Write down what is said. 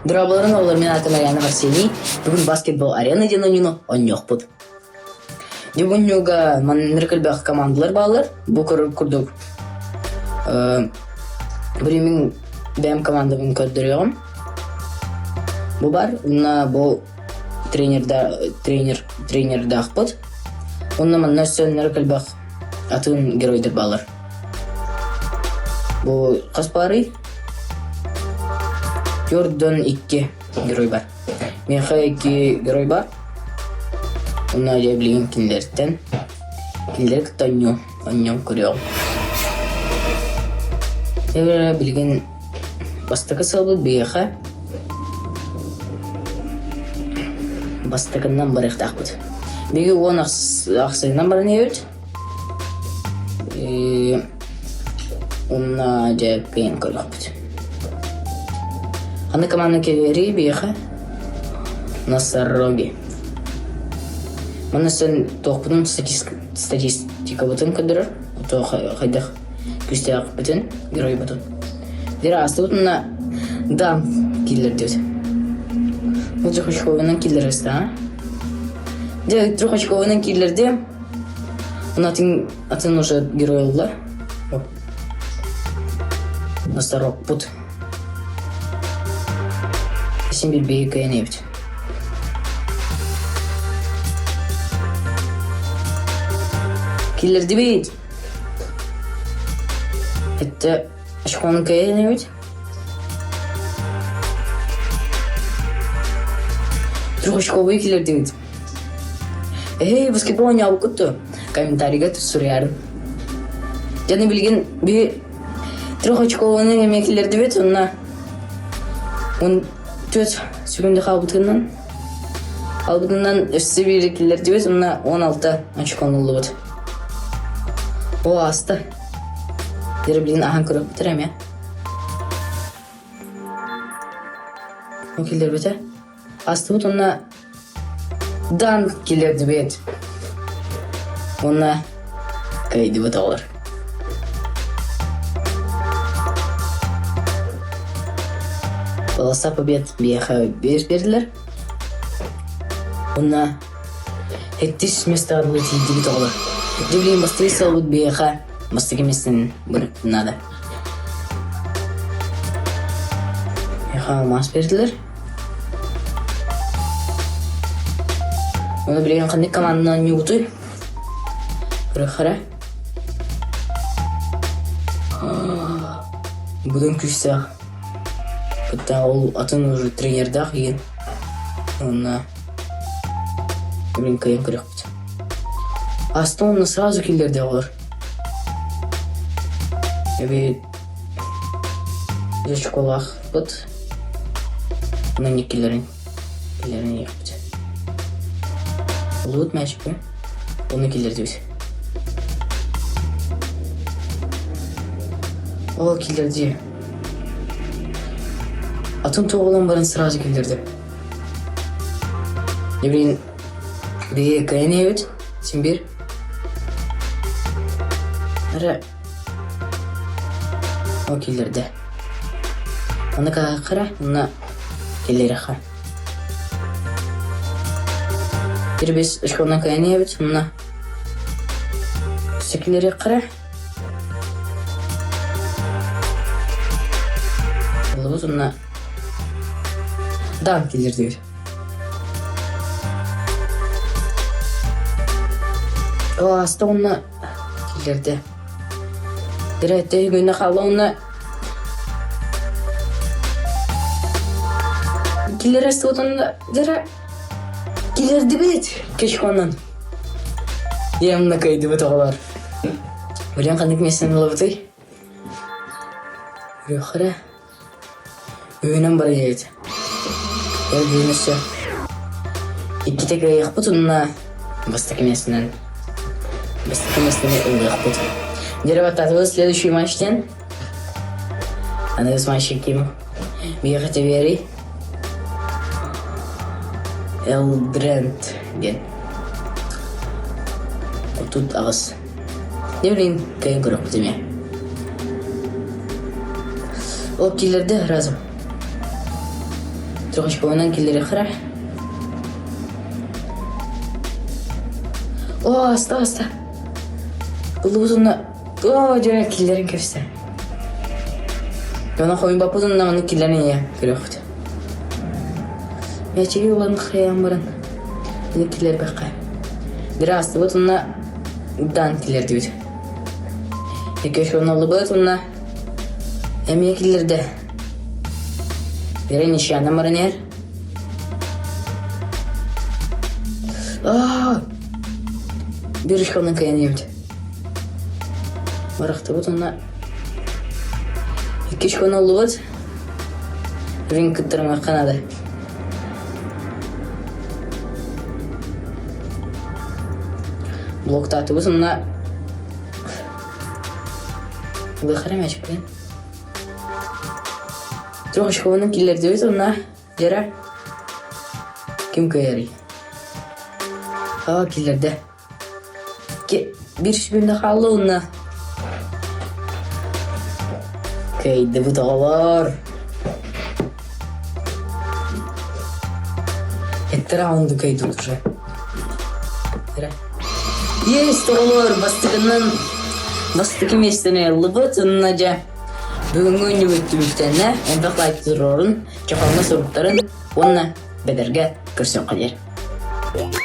Дорооболорун оҕолор, мин аатым Ариана Арсений. Бүгүн баскетбол арена диэн оонньууну оонньуохпут. Дьэ бу оонньууга маннык элбэх командалар бааллар. Бу курдук билигин бэйэм командабын көрдөрүөҕүм. Бу бар, уонна бу тренерда тренер тренердаахпыт. Уонна манна өссө ынырык элбэх атын геройдар бааллар. Бу хас баарый? Jordan 2 герой бар. Миэхэ 2 герой бар. Онно дьэ билигин кинилэртэн кинилэри кытта оонньуом, оонньоон көрүөҕүм. Эрэ билигин бастакы сыалбыт биһиэхэ бастакыннан барыахтаахпыт. Биһиги уон ахсыһынан баран иһэбит. Уонна дьэ кыайан көрүөхпүт. Ханнык команда кэлиэрий биһиэхэ? Носороги. Манна сэн туохпутун статистикабытын көрдөрөр. Туох хайдах күүстээхпитин, геройбутун. Дьэ астыбыт уонна да киллэрдибит. Бу трехочковынан киллэрбит а? Дьэ трехочковынан киллэрди. Атын, атын уже герой ылла. Носорогпут. Син билбиһи кыайан эбит. Киллэрдибит. Это очкону кыайан эбит. Трехочковый киллэрдибит. Эһэй, баскетбол оонньообуккут дуо? Комментарийга суруйаарыҥ. Дьону билигин биһи трехочкованы эмиэ киллэрдибит уонна 14 секунда хаалбытынан хаалбытынан өссө биири киллэрдибит уонна 16 очкону ыллыбыт. О, ааста. Дьэ билигин аһан көрүөхпүтэр эмиэ. Киллэрбитэ. Астыбыт уонна Дан киллэрдибит. Уонна кыайдыбыт оҕолор. Полоса побед биһиэхэ биэрдилэр. Уонна сэттис миэстэҕэ дылы тиийдибит оҕолор. Дьэ билигин бастакы сыалбыт биһиэхэ бастакы миэстэни наада. Миэхэ алмаас биэрдилэр. Ону билигин ханнык команданан оонньуубутуй? Көрүөххэ Будун күүстээх. Кытта ол атын уже тренердаах игин. Уонна билин кыайан көрүөхпүт. Астон уонна сразу киллэрди оҕолор. Эбит Дьочколаахпыт. Онон иккилэрин киллэрин иһиэхпит. Улуут мээчикпин ону киллэрдибит. Ол киллэрди. Атын туоҕулан баран сразу киллэрди. Блин, биһиги кыайан иһэбит, син биир. Эрэ Ол киллэрдэ. Аны каахыра уонна киллэриэххэ. Кирбис школна кыайан иһэбит уонна өссө киллэриэххэ Ыллыбыт уонна даан киллэрдибит. Ааста уонна киллэрдэ. Тирээттэ үгүнэ хаалла уонна киллэрэ суотунна дьэрэ киллэрдибит кешхонон. Диэмна кыайдыбыт оҕолор. Билэн ханнык миэстэни ылабытый? Үрүөххэрэ. Үүнэн барыйыт. Эргийэн өссө иккитэ кыайыахпыт уонна бастакы миэстэнэн бастакы миэстэни ылыахпыт. Дьэ баттаатыбыт следующий матч диэн. Аныгыс матч ким? Биһиэхэ тэбиэрий. Элдрент диэн. 38. Не билин кыайан көрөхпүт эмиэ. Ол киилэрдэ разом. Трехочковынан киллэриэххэ О, аста, аста. Ыллыбыт уонна Оо, дьэ, киллэрин кэбистэ. Дьоно хойбаппыт уонна аны киллэрин ийэ көрүөхпүт. Мээчиги ылан хайаан баран аны киллэрбэххэ. Дыраастыбыт уонна даан киллэрдибит. Икки ыллыбыт уонна эмиэ киллэрдэ. Бэрэ ничьяна баран иһэр. Аа! Бір ышқаннан кайан иһэбит. Барахтыбыт уонна икки ышканы ыллыбыт. Ринг кыттарымыахха наада. Блоктаатыбыт уонна Ылыахара мээчикпин. Трехочкованы киллэрдибит уонна Дьэрэ ким кыайарый? Аа киллэрдэ. Биир секунда хаалла уонна кыайдыбыт оҕолор. Эттэ раунду кыайдыбыт уже. Есть оҕолор бастакынан бастакы миэстэни ыллыбыт уонна дьэ бүгүҥҥү оонньуубут түмүктэннэ элбэх лайк туруорун, чохооҥҥо суруктарын уонна бэдэргэ көрсүөххэ диэри.